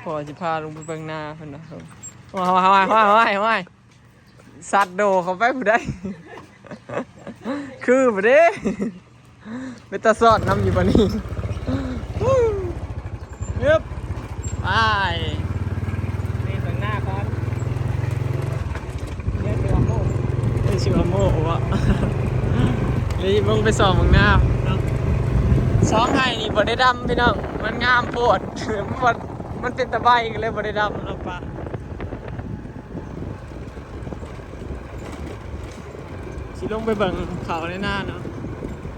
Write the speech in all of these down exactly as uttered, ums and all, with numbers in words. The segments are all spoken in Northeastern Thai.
พ่อสิพาลงไปเบิ่งนาเพิ่นนะ ว้าย ว้าย ว้าย ว้าย ว้าย สัตว์โดเข้าไปผู้ใด คือบ่เด้ เป็นตาซ่อนนำอยู่บ่นี่ เอิบ ไป นี่เบิ่งหน้าก่อน เรียกสิว่าโม่ เรียกสิว่าโม่วะ เลยลงไปส่องเบิ่งหน้าเนาะ สองไฮ่นี่บ่ได้ดำพี่น้อง มันงามโพด มันบ่ มันเป็นตะไบก็เลยบ่ได้ดำเนาะปะ สิลงไปเบิ่งเขาในหน้าเนาะ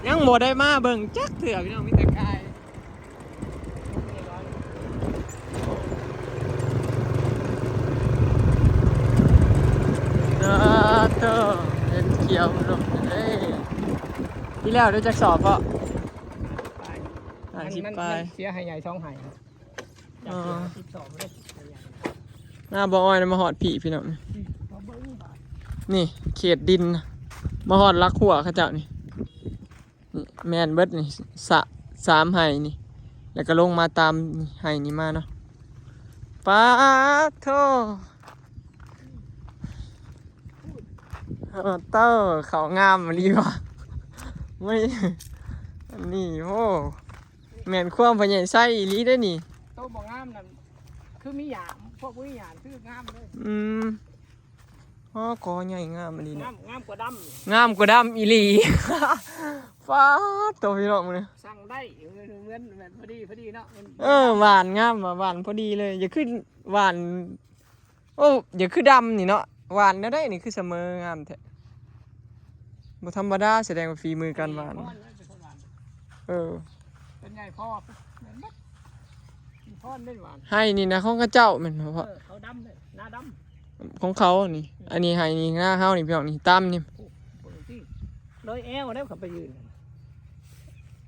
ยังบ่ได้มาเบิ่งจักเทื่อพี่น้อง มีแต่กาย เออ เธอเห็นเขียวลงเด้ ที่แล้วได้จักสอบเพาะ ห้าสิบ มัน ปลาย มันเสียหายใหญ่สองหายครับ อ๋อ สิบสองเลย หน้าบ่ออ้อยนะ มาฮอดพี่พี่น้อง อืม มาเบิ่งบาด นี่เขตดินนะ มาฮอดหลักหัวเขาเจ้านี่ นี่แม่นเบิดนี่ สะ สามไฮ่นี่ แล้วก็ลงมาตามไฮ่นี่มาเนาะ ป๊าดโธ่ เออ เต้าเขางามอีหลีว่ะ ไม่ อันนี้ โอ้ แม่นความพ่อใหญ่ไส้อีหลีได้อนี่ โตบ่งามนั่น คือมีหยาม พวกมีหยามคืองามเลย อืม อ๋อ กอใหญ่งามอีหลี งา เนาะ ม งามกว่าดำ งามกว่าดำอีหลี ป๊าดโธ่พี่น้องมื้อนี้ สั่งได้ เหมือน เหมือน เหมือนพอดี พอดีเนาะ มัน เออ หว่านงามว่ะ หว่านพอดีเลย อย่าขึ้นหว่าน โอ้ อย่าคือดำนี่เนาะ หว่านแนวใดนี่คือเสมองามแท้ บ่ธรรมดา แสดงว่าฝีมือการหว่าน พ่อนเป็นคนหว่าน เออ เป็นไงพ่อ เหมือนเบิด พ่อนเล่นหว่าน ไฮ่นี่นะของเขาเจ้าแม่นบ่พ่อ เออ เขาดำเลย หน้าดำ ของเขานี่ อันนี้ไฮ่นี่ นาเฮานี่พี่น้องนี่ ตามนี่ โอ้โห เบิ่งสิ เลยแอวแล้วเขาไปยืน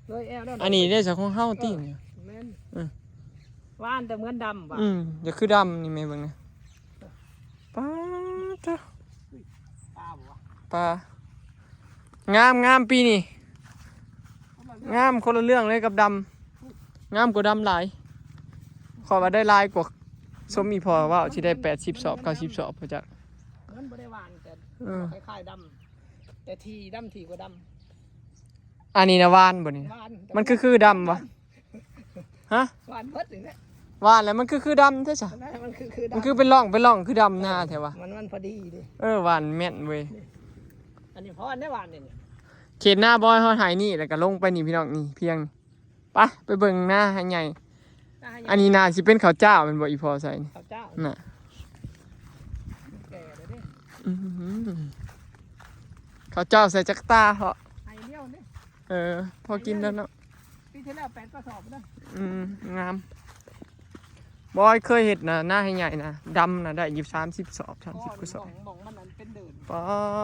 เลยแอวแล้ว อันนี้ได้จากของเฮาติเนี่ย แม่น อืม หว่านแต่เหมือนดำว่ะ อืม อย่าคือดำนี่แม่เบิ่งนะ ป๊าดเถอะ ปลาบ่วะ ปลา งาม งามปีนี้ งามคนละเรื่องเลยกับดำ งามกว่าดำหลาย ขอว่าได้หลายกว่า สมอีพ่อว่าสิได้แปดสิบสอบ เก้าสิบสอบ พอจัก มันบ่ได้หว่านแต่ เออ คล้ายๆดำ แต่ทีดำทีกว่าดำ อันนี้นะหว่านบ่นี่ หว่าน มันคือคือดำบ่ ฮะ หว่านเบิดนี่แหละ หว่านแล้วมันคือคือดำแท้ซะ นั่นแหละมันคือคือดำ มันคือเป็นร่องเป็นร่องคือดำนาแท้วะ มัน มันพอดีเด้ เออ หว่านแม่นเว้ย อันนี้พ่อนได้หว่านนี่ เขตนาบ่ออ้อยฮอดไฮ่นี่ แล้วก็ลงไปนี่พี่น้องนี่ เพียง ไป ไปเบิ่งนาไฮ่ใหญ่ นาไฮ่ใหญ่ อันนี้นาสิเป็นข้าวเจ้าแม่นบ่อีพ่อใส่นี่ ข้าวเจ้า น่ะ แก่แล้วเด้ อื้อหือ ข้าวเจ้าใส่จักตาเหาะ ไฮ่เดียวเด้ เออ พอกินแล้วเนาะ ปีที่แล้วแปดกระสอบนะ อืม งาม บ่ออ้อยเคยเฮ็ดนะ นาไฮ่ใหญ่นะ ดำนะ ได้อยู่สามสิบสอบ สามสิบกว่าสอบ หม่อง หม่องมันอันเป็นเดิน ป๊า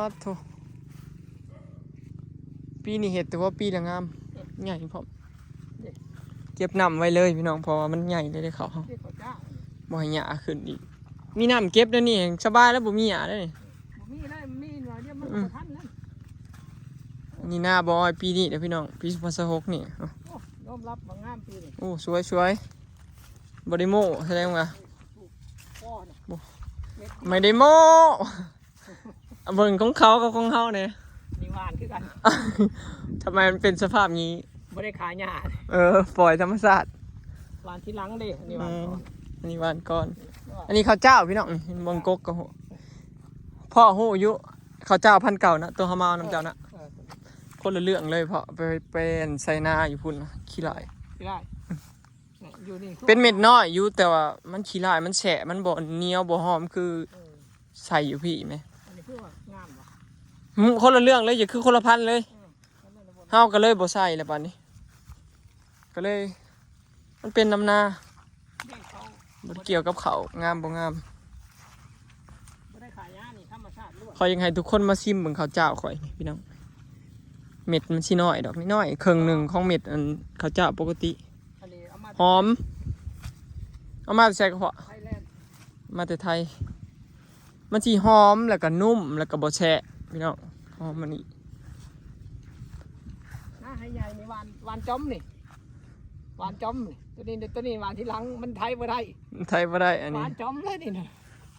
ดโธ่ ปีนี้เฮ็ดถือว่าปีละงาม ใหญ่พร้อม เด้ เก็บน้ำไว้เลยพี่น้อง เพราะว่ามันใหญ่เลยเด้เขา เด้เขาจ้าง บ่ให้หญ้าขึ้นอีก มีน้ำเก็บแล้วนี่ สบายแล้ว บ่มีหญ้าแล้วนี่ บ่มีแล้ว มีหน่อยเดียวมัน อืม บ่ทันแล้ว นี่นาบ่ออ้อยปีนี้เด้อพี่น้อง ปีสองพันยี่สิบหกนี่ โอ้ ยอมรับว่างามปีนี้ โอ้ สวยสวย บ่ได้โม้ แสดงว่า ปลูกก้อนน่ะ บ่ เม็ดเดียว ไม่ได้โม้ เบิ่งของเขากับของเฮาเนี่ย นี่หว่านคือกัน ทำไมมันเป็นสภาพนี้ บ่ได้ขายหญ้า เออ ปล่อยธรรมชาติ หว่านทีหลังเด้ อันนี้หว่านก่อน อืม อันนี้หว่านก่อน อันนี้ข้าวเจ้าพี่น้อง นี่เบิ่งกกก็ฮู้ พ่อฮู้อยู่ ข้าวเจ้าพันธุ์เก่านะ ตัวเฮามาเอานำเจ้านะ เออ คนละเรื่องเลย เพราะไป ไปใส่นาอยู่พุ้นนะ ขี้ร้าย ขี้ร้าย เนี่ย อยู่นี่คือ เป็นเม็ดน้อยอยู่ แต่ว่ามันขี้ร้าย มันแฉะ มันบ่เหนียว บ่หอม คือ เออ ใส่อยู่พี้แหม อันนี้คือว่างามบ่ อืม คนละเรื่องเลย อย่าคือคนละพันธุ์เลย อืม เฮาก็เลยบ่ใส่แล้วบัดนี้ ก็เลย มันเป็นนำนา เด้เขา บ่ได้เกี่ยวกับเขาว งามบ่งาม บ่ได้ขายหญ้านี่ ธรรมชาติล้วน ข้อยยังให้ทุกคนมาซิมเบิ่งข้าวเจ้าข้อยนี่พี่น้อง เม็ดมันสิน้อยดอก น้อยๆ ครึ่งหนึ่งของเม็ดอันข้าวเจ้าปกติ อันนี้เอามา หอม เอามาแต่ไสกะเพาะ ไทยแลนด์ มาแต่ไทย มันสิหอม แล้วก็นุ่ม แล้วก็บ่แฉะพี่น้อง หอมมันนี่ นาไฮ่ใหญ่นี่หว่าน หว่านจอมนี่ หว่านจอมนี่ ตัวนี้ ตัวนี้หว่านทีหลัง มันไถบ่ได้ ไถบ่ได้อัน ห นี้ ว่านจอมเลยนี่นะ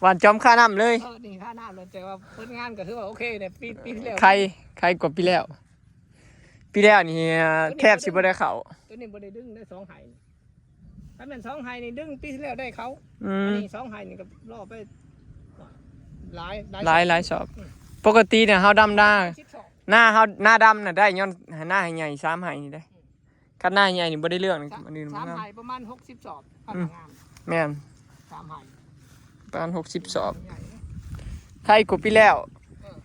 หว่านจอมคาน้ำเลย เออ นี่คาน้ำเลย แต่ว่าผลงานก็คือว่าโอเคเนี่ย ปี ปีที่แล้ว ไข่ไข่กว่าปีแล้ว ปีแล้วนี่แทบสิบ่ได้เข้า ตัวนี้บ่ได้ดึงได้สองไห่นี่ ถ้าแม่นสองไห่นี่ดึงปีที่แล้วได้เขา อื อัน ม นี้สองไห่นี่ก็ล่อไป หลาย หลายหลายสอบ ปกติเนี่ยเฮาดำนา สิบสอง หน้าเฮาหน้าดำน่ะได้ย้อนหน้าให้ใหญ่สามไห่นี่ได้คันหน้าให้ใหญ่นี่บ่ได้เรื่อง สาม มันอื่น สาม มัน ไห่ประมาณหกสิบสอบ อืม งาม แม่น สามไห่ ประมาณหกสิบสอบ ใหญ่ ไข่กว่าปีแล้ว เออ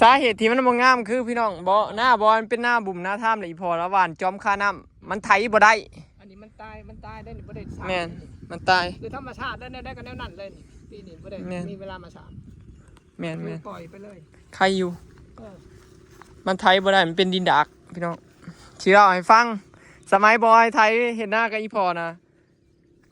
สาเหตุที่มันบ่งามคือพี่น้องบ่หน้าบ่มันเป็นหน้าบุ่มหน้าถ้ำเลยอีพอแล้วหว่านจอมคาน้ำมันไถบ่ได้ อันนี้มันตาย มันตายได้นี่บ่ได้สร้าง แม่นมันตาย คือธรรมชาติได้ได้กันแนวนั้นเลยนี่ ปีนี้บ่ได้ แม่น มีเวลามาสร้าง แม่น คือ แม่น ปล่อยไปเลย ไข่อยู่ เออ มันไถบ่ได้มันเป็นดินดากพี่น้องสิเล่าให้ฟัง สมัยบอยไถเฮ็ดนากับอีพอนะ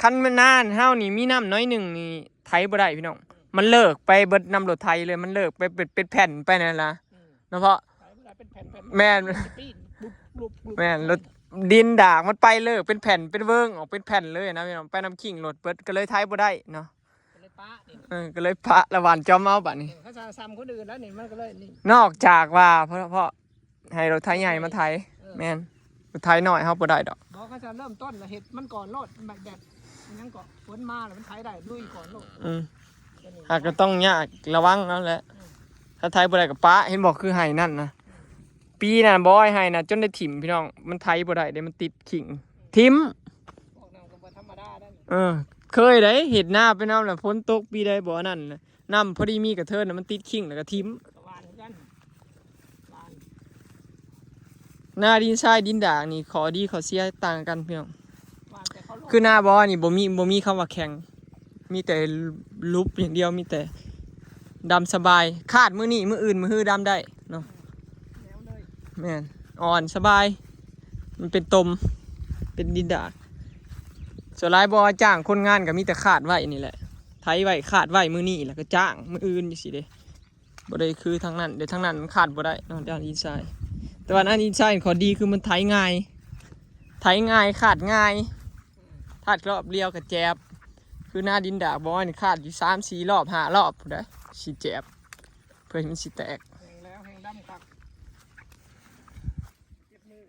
คันแม่นนาเฮานี่มีน้ำน้อยหนึ่งนี่ไถบ่ได้พี่น้อง มันเลิกไปเบิดน้ำรถไถเลยมันเลิกไปเป็นเป็นแผ่นไปนั่นล่ะ อืม เนาะเพราะ ไถบ่ได้เป็นแผ่นๆ แม่น ปีนบุบบุบบุบ แม่นรถดินดากมันไปเลิกเป็นแผ่นเป็นเวิงออกเป็นแผ่นเลยนะพี่น้องไปน้ำขิงรถเบิดก็เลยไถบ่ได้เนาะ ก็เลยปะนี่ เออก็เลยปะละหว่านจอมเอาบัดนี้ เออเขาจะซ้ำคนอื่นแล้วนี่มันก็เลยนี่ นอกจากว่าเพราะเพราะให้รถไถใหญ่มาไถ เออ แม่นรถไถน้อยเฮาบ่ได้ดอก บอกเขาจะเริ่มต้นแล้วเฮ็ดมันก่อนโลดแบบแบบนั้นก่อนฝนมาแล้วมันไถได้ลุยก่อนโลด อืม ตัวนี้ หากก็ต้องยากระวังนั่นแหละ ถ้าไถบ่ได้ก็ปะเห็นบอกคือไห้นั่นนะปีนั้นบอยไห้นะจนได้ถิ่มพี่น้องมันไถบ่ได้เด้มันติดขิงถิ่ม พวกนั้นก็บ่ธรรมดาได้ เออ เคยได้เห็ดหน้าไปน้ำแหละฝนตกปีใดบ่นั่นน่ะน้ำพอดีมีกระเทินน่ะมันติดขิงแล้วก็ถิ่ม ก็หว่านคือกันหว่าน หน้าดินทรายดินด่างนี่ขอดีขอเสียต่างกันพี่น้อง หว่านแต่เขาลง คือหน้าบอนี่บ่มีบ่มีคำว่าแข็ง มีแต่ลุบอย่างเดียวมีแต่ดำสบายคาดมื้อนี้มื้ออื่นมื้อฮื้อดำได้เนาะ แล้วเลย แม่นอ่อนสบาย มันเป็นตม เป็นดินดากส่วนหลายบอจ้างคนงานก็มีแต่คาดไว้นี่แหละไถไว้คาดไว้มื้อนี้แล้วก็จ้างมื้ออื่นจังซี้เด้ บ่ได้คือทางนั้นเดี๋ยวทางนั้นมันขาดบ่ได้เนาะด้านอินไซด์แต่ว่าด้านอินไซด์ข้อดีคือมันไถง่ายไถง่ายขาดง่ายขาดรอบเดียวก็แจบคือหน้าดินดากบอยนี่ขาดอยู่สามสี่รอบห้ารอบพุ้นเด้อสิแจบเพื่อให้มันสิแตก แห้งแล้วแห้งดำคักเจ็บมือ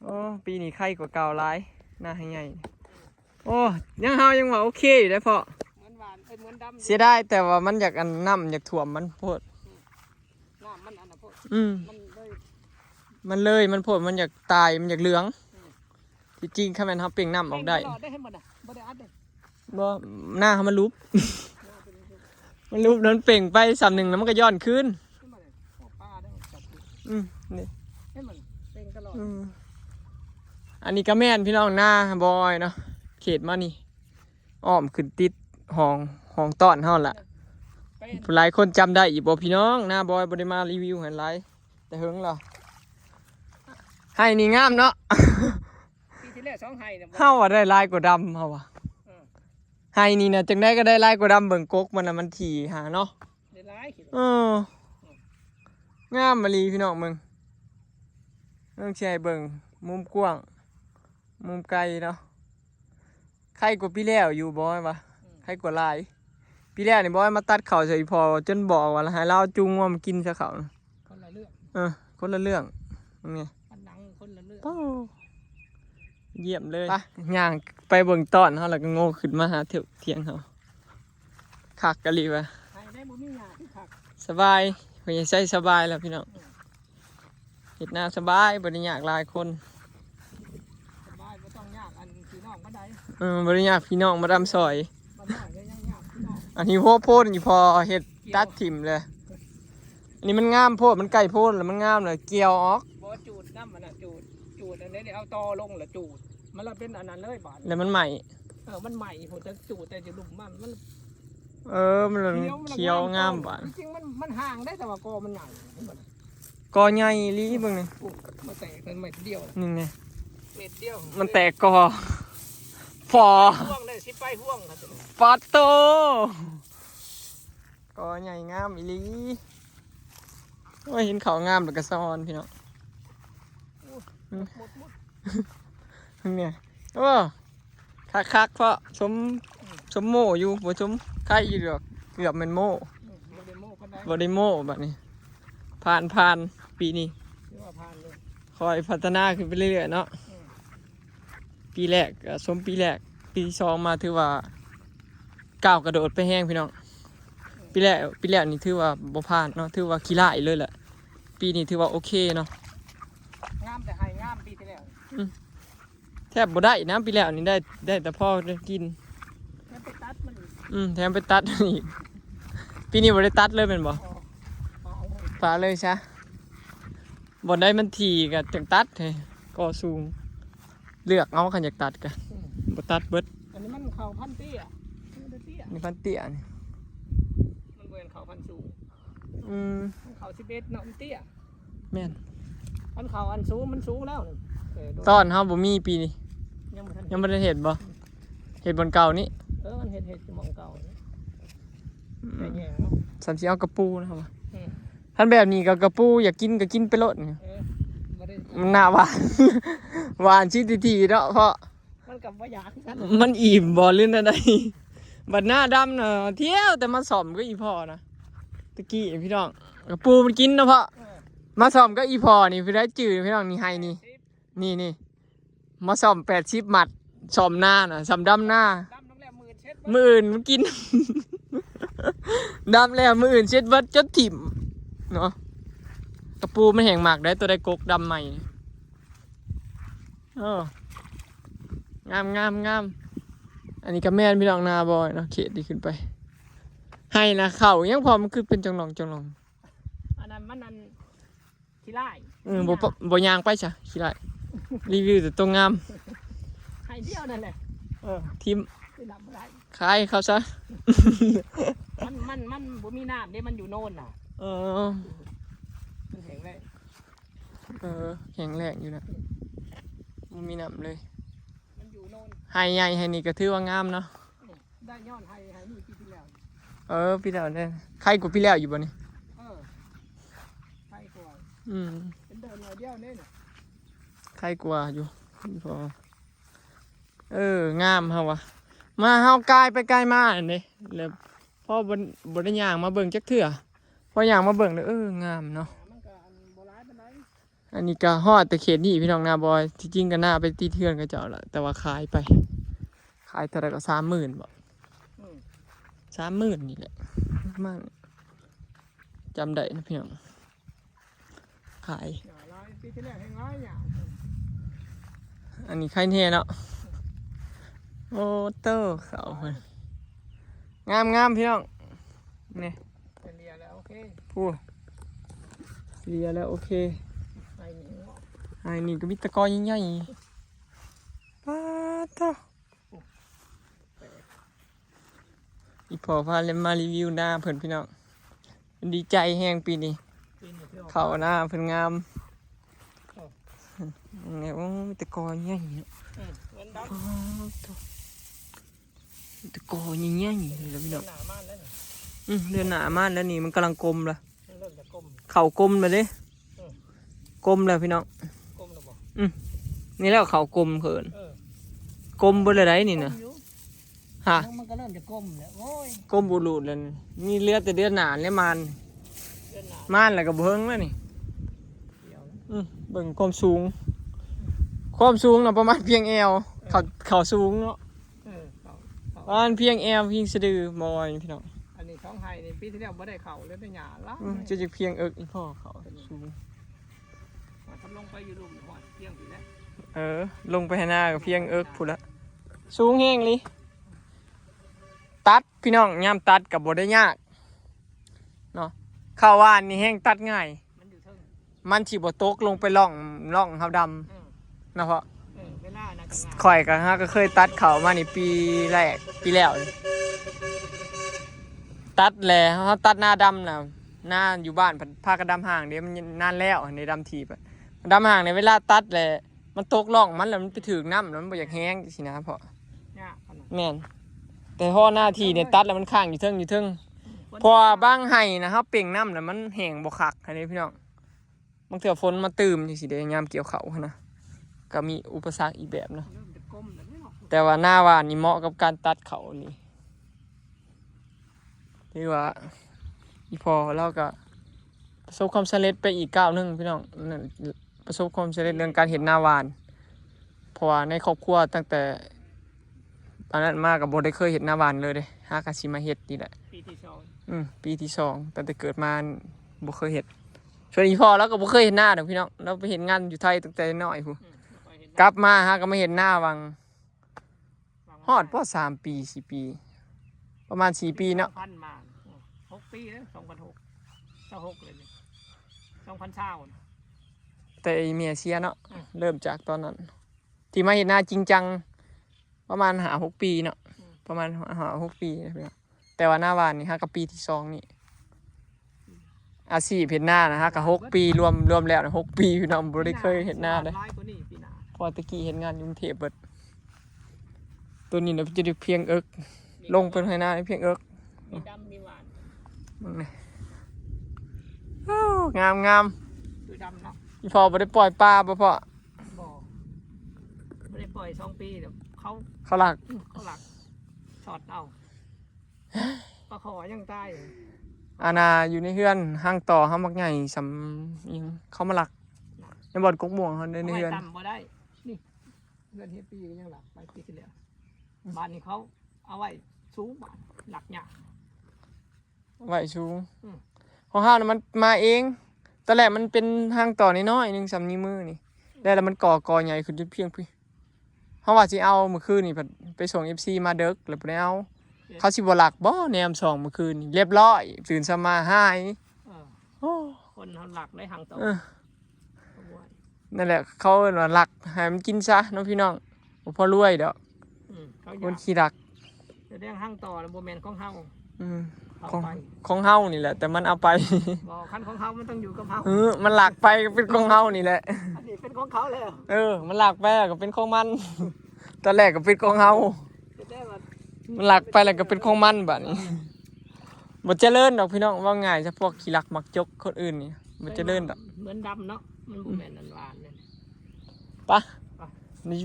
โอ้ปีนี้ไข่กว่าเก่าหลายหน้าให้ใหญ่โอ้ยังเฮายังว่าโอเคอยู่ได้อเพาะ เหมือนหว่านเอ้ยเหมือนดำ เสียดายแต่ว่ามันอยากอันน้ำอยากท่วมมันโพด น้ำมันอันน่ะพวก อืม มันเลย มันเลยมันโพดมันอยากตายมันอยากเหลือง ที่จริงคันแม่นเฮาเปล่งน้ำออกได้ ตลอดได้ให้หมดอ่ะบ่ได้อัดเลย บ่หน้ามันลุบ มันลุบแล้วมันเปล่งไปสามหนึ่งแล้วมันก็ย้อนคืน ขึ้นมาเลยพวกปลาได้จับ อืมนี่ ให้มันเต็งตลอด อืมอันนี้ก็แม่นพี่น้องหน้าบอยเนาะเขตมานี่อ้อมขึ้นติดห้องห้องต้อนเฮาละ ไป ผู้หลายคนจำได้อีกบ่พี่น้องหน้าบอยบ่ได้มารีวิวหันหลายแต่เฮิงแล้วให้นี่งามเนาะ ปีที่แล้วสองไฮเนี่ย เฮาว่าได้หลายกว่าดำเฮาว่า เออ ให้นี่นะจังได้ก็ได้หลายกว่าดำเบิ่งกกมันน่ะมันถี่หาเนาะ ได้หลายขีด เออ งามมาลีพี่น้องมึงเรื่องสิให้เบิ่งมุมกว้าง มุมไกลเนาะไข่กว่าปีแล้วอยู่บอยว่าไข่กว่าหลายปีแล้วนี่บอยมาตัดเข่าใส่อีพอจนบอกว่าให้เราเอาจูงงัวมากินซะเขาน่ะ คนละเรื่อง เออ คนละเรื่องนี่ มันหนังคนละเรื่อง โอ้เยี่ยมเลยไปย่างไปเบิ่งต้อนเฮาแล้วก็โง่ขึ้นมาหาเถวเทียงเฮาคักกะลีวะ ไฮได้บ่มีหยาที่ผัก สบายเพิ่นยังใช้สบายแล้วพี่น้องเฮ็ดนาสบายบ่ได้ยากหลายคน สบายบ่ต้องยากอันพี่น้องบ่ได้ เออบ่ได้ยากพี่น้องมาดำซอย บ่น้อยก็ยังยากพี่น้อง อันนี้โหโพดนี่พอเฮ็ดตัดถิ่มเลยอันนี้มันงามโพดมันใกล้โพดแล้วมันงามเลยเกี่ยวออก บ่จูดน้ำมันน่ะจูดจูดอันนี้เอาตอลงแล้วจูดมันละเป็นอันนั้นเลยบาด แล้วมันใหม่ เออมันใหม่ผมจะจูดแต่จะลุ่มมันมัน เออมันเขียวงามบาด จริงๆมันมันห่างได้แต่ว่ากอมันใหญ่ กอใหญ่อีหลีเบิ่งนี่ ปลูกมาแตกเป็นเม็ดเดียว นี่ไง เม็ดเดียว มันแตกกอพอ ห่วงเลยสิไปห่วงนะ ปาดโตกอใหญ่งามอีหลีโอ้ยเห็นเขางามแล้วก็สะออนพี่น้อง หมดหมดหมด เนี่ย โอ้ คักๆ เพราะสม สมโม่อยู่ บ่สมไข่อยู่ดอก เกือบแม่นโม่ บ่ได้โม้ปานใด บ่ได้โม่บัดนี้ ผ่านผ่านปีนี้ ถือว่าผ่านเลย ค่อยพัฒนาขึ้นไปเรื่อยๆเนาะ ปีแรกก็สมปีแรก ปีที่สองมาถือว่า ก้าวกระโดดไปแฮงพี่น้อง ปีแรก ปีแรกนี่ถือว่าบ่ผ่านเนาะ ถือว่าขี้ร้ายเลยแหละ ปีนี้ถือว่าโอเคเนาะ งามแต่ไฮงามปีที่แล้ว แทบบ่ได้นะ ปีแรกนี่ได้ ได้แต่พอได้กิน มันไปตัดมันอีก อืม แถมไปตัดอีก ปีนี้บ่ได้ตัดเลยแม่นบ่ เอาเอาเลย ปาเลยซะ บ่ได้มันถี่ก็จังตัดเฮ้ย ก็สูง เลือกเอาคันอยากตัดก็ อืม บ่ตัดเบิด อันนี้มันเขาพันเตี้ยมันเตี้ย นี่พันเตี้ยนี่ มันเวนเขาพันสูง อืม มันเขาสิบเอ็ดเนาะมันเตี้ย แม่น มันเขาอันสูงมันสูงแล้วนี่เออโดน ตอนเฮาบ่มีปีนี้ ยังไม่ทัน ยังบ่ได้เฮ็ดบ่ เฮ็ดบนเก่านี่ เออมันเห็ดเห็ดหม่องเก่านี่ อืม แต่แยงเนาะ สามสิเอากระปูนะครับว่า อืม คันแบบนี้ก็กระปูอยากกินก็กินไปโลดนี่ เออบ่ได้ มันหน้าหวาน หวานชิดทีๆเนาะ เพราะ มันกับว่าอยากกัน มันอิ่มบ่หรือนั่นใด บัดหน้าดำน่ะ เที่ยวแต่มาซ่อมก็อีพ่อนะ ตะกี้พี่น้อง กระปูมันกินเนาะเพาะ เออ มาซ่อมก็อีพ่อนี่ พี่ได้จื่อพี่น้องนี่ไฮนี่ สิบ นี่นี่ มาซ่อมแปดสิบมัด ซ่อมหน้าน่ะ ซ่อมดำหน้า ดำน้ำแหลมหมื่นเช็ด มื้ออื่นมันกิน ดำแล้วมื้ออื่นเช็ดเบิดจนถิ่มเนาะ กระปูมันแหงหมากได้ตัวได้กกดำใหม่นี่ โอ้ งามงามงาม อันนี้ก็แม่นพี่น้องนาบอยเนาะ เขตที่ขึ้นไป ให้นะ เขายังพอมันคือเป็นจงหลองจงหลอง อันนั้นมันอันขี้ไล่ เออบ่ปะบ่ย่างไปซะขี้ไล่ รีวิวแต่ตัวงาม ไข่เดียวนั่นแหละ เออ ทิม ไปรับบ่ได้ ขายเขาซะ มันมันมันบ่มีน้ำเด้มันอยู่โน่นน่ะ เออ มันแข็งแรง เออ แข็งแรงอยู่นะบ่มีน้ำเลย มันอยู่โน่น ไฮใหญ่ไฮนี่ก็ถือว่างามเนาะ ได้ย้อนไฮไฮนี่ปีที่แล้ว เออ พี่ดาวเนี่ยใครกูพี่แล้วอยู่บ่นี่ เออไฮกว่า อืม เป็นเดินหน่อยเดียวนี่น่ะ ใครกว่าอยู่พอเออ งามเฮาวะ มาเฮากายไปกายมาอันนี้แล้วพ่อบ่บ่ได้ย่างมาเบิ่งจักเทื่อ พอย่างมาเบิ่งเลยเอองามเนาะ มันก็อันบ่ร้ายปานใด อันนี้ก็ฮอดแต่เขตนี้พี่น้องนาบอย ที่จริงก็น่าไปติดเทือนกับเจ้าละแต่ว่าขายไป ขายเท่าไหร่ก็สามหมื่นบ่ อืม สามหมื่นนี่แหละมันจำได้นะพี่น้อง ขาย หน่อยร้อยปีที่แล้วแห้งร้อยอย่าง อันนี้ไข่แน่เนาะ โอ้โตเขาเพิ่นงามงามพี่น้อง นี่ เป็นเรียแล้วโอเค พูดเลียแล้วโอเค ไอ้นี่ ไอ้นี่ก็มีตะกอใหญ่ๆป้าดเถาะอีพ่อพาเล่นมารีวิวหน้าเพิ่นพี่น้อง ดีใจแฮงปีนี้ ปีนอยู่ที่ออก เขาหน้าเพิ่นงามเนี่ยโอ้มีตะกอใหญ่เนาะ อืมมันดำ ป้าดเถาะมีตะกอใหญ่ๆเลยพี่น้อง หนามันแล้วนี่ อืมเดือนหน้ามาแล้วนี่มันกำลังกลมละ มันเริ่มจะกลม เขากลมแล้วเด้ อืม กลมแล้วพี่น้อง กลมหรือเปล่า อืมนี่แล้วเขากลมเขิน เออ กลมเบิดเลยได้นี่นะ กลมอยู่ ฮะ มันก็เริ่มจะกลมแล้วโอ้ย กลมบูรูดแล้วนี่มีเหลือแต่เดือนหน้าและมัน เดือนหน้า มันแล้วก็บ่เฮิงแล้วนี่ เดียวนะ อืมเบิ่งความสูง ความสูงน่ะประมาณเพียงแอวเขาเขาสูงเนาะ เออเขาเขา ประมาณเพียงแอวเพียงสะดือบ่อยพี่น้อง อันนี้สองไฮนี่ปีที่แล้วบ่ได้เขาเลยได้หยาละ อืมจะจะเพียงเอิกอีพ่อเขาสูง มันทำลงไปอยู่ลุ่มหัวเที่ยงปีแล้ว เออ ลงไปหาหน้าก็เพียงเอิกพุ้นละ สูงแฮงเลยตัดพี่น้องยามตัดกับบ่ได้ยากเนาะข้าวหวานนี่แฮงตัดง่าย มันอยู่เทิง มันสิบ่ตกลงไปร่องร่องเฮาดำ อืม นะเพราะ เออเวลานะ ข่อยก็ฮะก็เคยตัดเขามานี่ปีแรกปีแล้วนี่ตัดแหละเฮาตัดหน้าดำนะหน้าอยู่บ้านพากันดำห่างเด้มันนานแล้วในดำถีบอะดำห่างในเวลาตัดแหละมันตกร่องมันแล้วมันไปถืกน้ำแล้วมันบ่อยากแห้งสินะเพราะ ยากขนาด แม่นแต่พอหน้าที่เนี่ยตัดแล้วมันค้างอยู่เทิงอยู่เทิงเพราะว่าบางไห่นะเฮาเป่งน้ำแล้วมันแห้งบ่คักอันนี้พี่น้องบางเทื่อฝนมาตื่มจังซี่เด้ยามเกี่ยวเขาหั้นนะ ก็มีอุปสรรคอีกแบบเนาะ เริ่มจะก้มแล้วเนาะ แต่ว่าหน้าหว่านนี่เหมาะกับการตัดเขานี่ ถือว่าอีพอเราก็ประสบความสำเร็จไปอีกก้าวหนึ่งพี่น้อง นั่น ประสบความสำเร็จเรื่องการเฮ็ดหน้าหว่าน เพราะว่าในครอบครัวตั้งแต่ตอนนั้นมาก็บ่ได้เคยเฮ็ดหน้าหว่านเลยเด้ หากะสิมาเฮ็ดนี่แหละ ปีที่สอง อืม ปีที่สอง ตั้งแต่เกิดมาบ่เคยเฮ็ด ส่วนอีพ่อเราก็บ่เคยเฮ็ดนาดอกพี่น้อง เราไปเฮ็ดงานอยู่ไทยตั้งแต่น้อยพุ้น อืมไปเห็น กลับมาหาก็มาเฮ็ดนาหว่าง ฮอดพอสามปีสี่ปี ประมาณสี่ปีเนาะ พันมาหกปีแล้วสองพันหกสองหกเลยสองพันเศร้า แต่อีเมียเสียเนาะ เริ่มจากตอนนั้น ที่มาเฮ็ดนาจริงจัง ประมาณห้าหกปีเนาะ ประมาณห้าหกปีนะพี่น้อง แต่ว่าหน้าหว่านนี่หากะปีที่สองนี่ อาชีพเฮ็ดนานะฮะกะหกปี รวมรวมแล้วนะหกปีพี่น้องบ่ได้เคยเฮ็ดนาเลย ร้ายกว่านี้ปีหน้า เพราะว่าตะกี้เฮ็ดงานอยู่กรุงเทพฯเบิด ตัวนี้นะจะได้เพียงเอิก ลงไปไถนาเพียงเอิก มีดำมีหวาน มึงนี่ โอ้ งามงาม คือดำเนาะ อีพ่อบ่ได้ปล่อยปลาบ่พ่อ บ่ไม่ได้ปล่อยสองปีเดี๋ยวเขา เขาหลัก เขาหลักช็อตเอาปลาขอยังตาย อาณาอยู่ในเฮือนห้างต่อห้างมักใหญ่สำอิงเขามาหลัก ในบ่อนกกม่วงเขาใน เอา ใน ไว้ เฮือน ต่ำบ่ได้ นี่เฮือนเฮดปีก็ยังหลักไปปีที่แล้วบ้านนี้เขาเอาไว้สูงบ้านหลักยาก ไว้สูง อืม ของเฮานะมันมาเอง ตอนแรกมันเป็นห้างต่อน้อยๆหนึ่งสำนิ้วมือนี่ แล้วแล้วมันก่อกอใหญ่ขึ้นจนเพียงพี่เฮาว่าสิเอามื้อคืนนี่ไปไปส่งเอฟซีมาเดิกแล้วบ่ได้เอา เขาสิบ่หลักบ่แนมส่องมื้อคืนนี่ เรียบร้อย ตื่นเช้ามาหาย เออ โอ้ คนเขาหลักได้ห้างต่อ เออ เขาบ่ให้ นั่นแหละ เขาเอิ้นว่าหลักให้มันกินซะเนาะพี่น้อง บ่พอรวยดอก อืมเขาอ คน ยาก ขี้หลัก แต่เรื่องห้างต่อแล้วบ่แม่นของเฮา อืม เอา ของ ไป ของเฮานี่แหละ แต่มันเอาไป บอกคันของเฮามันต้องอยู่กับเฮา เออ มันหลักไปก็เป็นของเฮานี่แหละ อันนี้เป็นของเขาแล้ว เออ มันหลักไปก็เป็นของมัน ตอนแรกก็เป็นของเฮา จะได้ว่า มันหลักไปแล้วก็เป็นของมันบัดนี้ บ่เจริญดอกพี่น้อง ว่าง่ายเฉพาะขี้หลักมักจกคนอื่นนี่ บ่เจริญดอก เหมือนดำเนาะมันบ่แม่นอันหวานนั่น ปะ นี่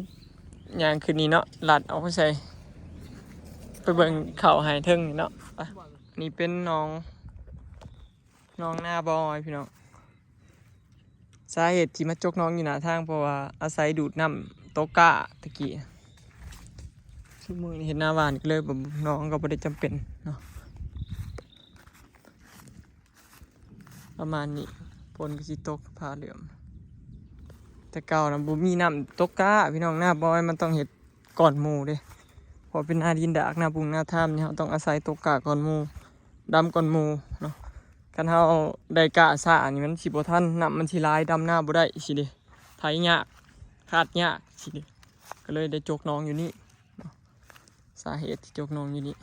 ย่างคืนนี้เนาะ ลัดเอาไปใส่ ไปเบิ่งเขาหายเทิงนี่เนาะ ไป นี่เป็นหนอง หนองนาบอยพี่น้อง สาเหตุที่มาจกหนองอยู่หน้าทาง เพราะว่าอาศัยดูดน้ำตกกะตะกี้ ซุมื้อนี้เฮ็ดนาหว่านก็เลยบ่ หนองก็บ่ได้จำเป็นเนาะ ประมาณนี้ ฝนก็สิตก ฟ้าเหลือง แต่เก่านะบ่มีน้ำตกกะพี่น้อง นาบอยมันต้องเฮ็ดก่อนหมู่เด้ เพราะเป็นนาดินดาก นาบุงนาทามนี่ เราต้องอาศัยตกกะก่อนหมู่ ดำก่อนหมู่เนาะ คันเราได้กะช้านี่มันสิบ่ทัน น้ำมันสิหลาย ดำนาบ่ได้สิเด้ ไถยาก คาดยากสิเด้ ก็เลยได้จกหนองอยู่นี่เนาะ สาเหตุที่จกหนองอยู่นี่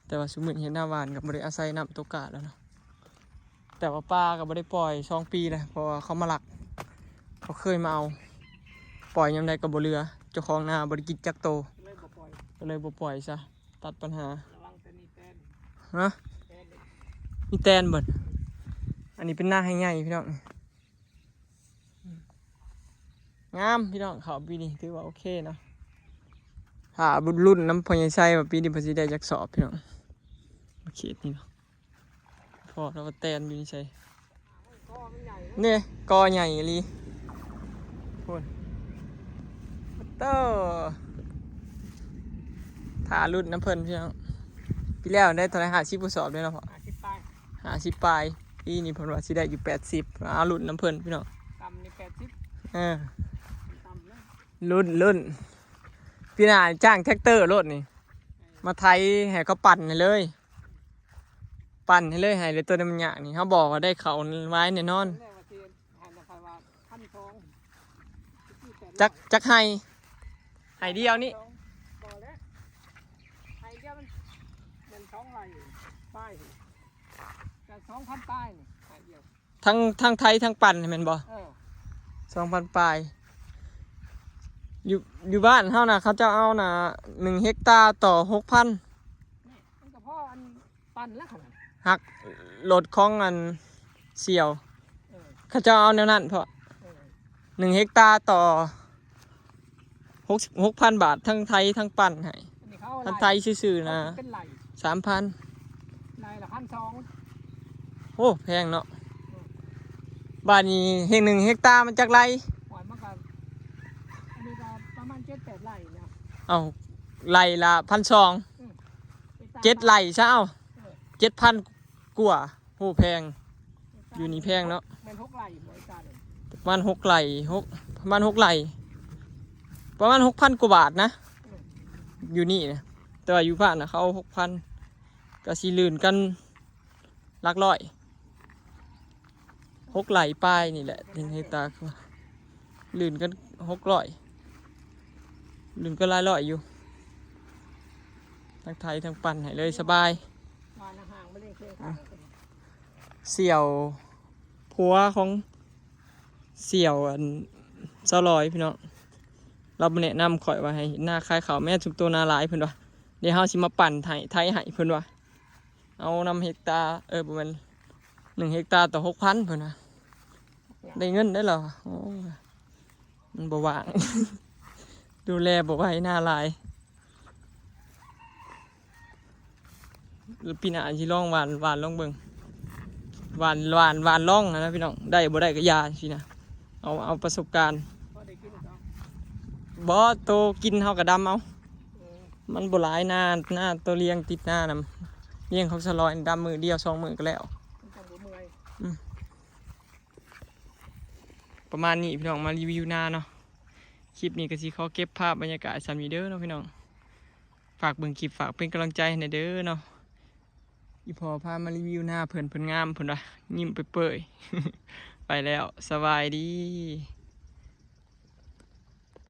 แต่ว่าซุมื้อนี้เฮ็ดนาหว่านก็บ่ได้อาศัยน้ำตกกะแล้วเนาะ แต่ว่าปลาก็บ่ได้ปล่อยสองปีแล้ว เพราะว่าเขามาลัก เขาเคยมาเอา ปล่อยยามใดก็บ่เหลือ เจ้าของนาบ่ได้กินจักโต เลยบ่ปล่อย ก็เลยบ่ปล่อยซะ ตัดปัญหา ระวังแต่นี่แตน ฮะ แตนเลย มีแตนเบิด อันนี้เป็นนาไฮใหญ่พี่น้อง งามพี่น้อง เขาปีนี้ถือว่าโอเคเนาะ ถ้าบุญรุ่นน้ำพอใหญ่ไส้ว่าปีนี้เพิ่นสิได้จักสอบพี่น้อง โอเคนี่เนาะ พอแล้วว่าแตนอยู่นี่ใส่ ก็มันใหญ่นะ นี่กอใหญ่อีหลีพูนเตอร์ ถ้ารุ่นน้ำเพิ่นพี่น้อง ปีแล้วได้เท่าไหร่ ห้าสิบกว่าสอบเลยเนาะพ่อ ห้าสิบปลาย ห้าสิบปลาย ปีนี้เพิ่นว่าสิได้อยู่แปดสิบ เอารุ่นน้ำเพิ่นพี่น้อง ต่ำนี่แปดสิบ เออ ต่ำนะ รุ่นรุ่น ปีหน้าจ้างแทรกเตอร์รถนี่ มาไถให้เขาปั่นให้เลย ปั่นให้เลย ให้เลยตัวนี้มันยากนี่ เขาบอกว่าได้เขาไว้แน่นอน แรกว่าสิหันมาใครว่าพันสอง จักจักไฮ ไฮเดียวนี่ บ่แล้วไฮเดียวมันมันสองไฮป้ายแต่สองพันป้ายนี่ไฮเดียว ทั้งทั้งไถทั้งปั่นแม่นบ่ เออ สองพันปลาย อยู่อยู่บ้านเฮานะ เขาเจ้าเอานะ หนึ่งเฮกตาร์ต่อหกพัน นี่มันก็พออันปั่นแล้วขนาด หักรถของอันเสี่ยว เขาเจ้าเอาแนวนั้นเพราะ เออ หนึ่งเฮกตาร์ต่อหกสิบ หกพันบาท ทั้งไถทั้งปั่นให้ อันนี้เขาเอา ทั้งไถซื่อๆนะ เป็นไร่ สามพัน ไร่ละพันสอง โอ้แพงเนาะ บาทนี้เฮกหนึ่งเฮกตาร์มันจักไร่ หอยมันก็ อันนี้ก็ประมาณเจ็ดแปดไร่เนี่ย เอาไร่ละพันสอง อืม เจ็ดไร่ซะเอา เออ เจ็ดพันกว่า โอ้แพง อยู่นี่แพงเนาะ แม่นหกไร่บ่ไอ้ตาเนี่ย ประมาณหกไร่ หก ประมาณหกไร่ ประมาณหกพันกว่าบาทนะ อืม อยู่นี่นะ แต่ว่าอยู่บ้านนะเขาเอาหกพัน ก็สิลื่นกันหลักร้อย หกไร่ปลายนี่แหละ เห็นให้ตาคือว่าลื่นกันหกร้อย ลื่นก็หลายร้อยอยู่ ทั้งไถทั้งปั่นให้เลยสบาย วานอาหารมาเล่นเครื่องทาง เสี่ยวผัวของเสี่ยวอันสาวลอยพี่น้อง เรามาแนะนำข่อยว่าให้เฮ็ดนาขายข้าวแม่ ชุมโตนาหลายเพิ่นว่า เดี๋ยวเฮาสิมาปั่นไถ ไถให้เพิ่นว่า เอานำเฮกตาร์ เออ บ่แม่น หนึ่งเฮกตาร์ต่อหกพันเพิ่นว่า ได้เงินได้เหรอ โอ้ย มันบ่ว่าง ดูแลบ่ไหว นาหลาย ปีหน้าสิลองหว่าน หว่านลองเบิ่ง หว่าน หว่าน หว่านลองนะพี่น้อง ได้บ่ได้ก็อย่าสินะ เอา เอาประสบการณ์ พอได้กินก็ บ่ โตกินเฮาก็ดำเอา เออ มันบ่หลายนา นาโตเลี้ยงติดนานำ เลี้ยงของสาวลอยดำมื้อเดียวสองมื้อก็แล้ว มันจั่งบ่เมื่อย อืม ประมาณนี้พี่น้อง มารีวิวนาเนาะ คลิปนี้ก็สิขอเก็บภาพบรรยากาศส่ำนี้เด้อเนาะพี่น้อง ฝากเบิ่งคลิป ฝากเป็นกำลังใจให้แหน่เด้อเนาะ อีพ่อพามารีวิวนาเพิ่น เพิ่นงามเพิ่นว่า ยิ้มเปื่อยๆ ไปแล้ว สบายดี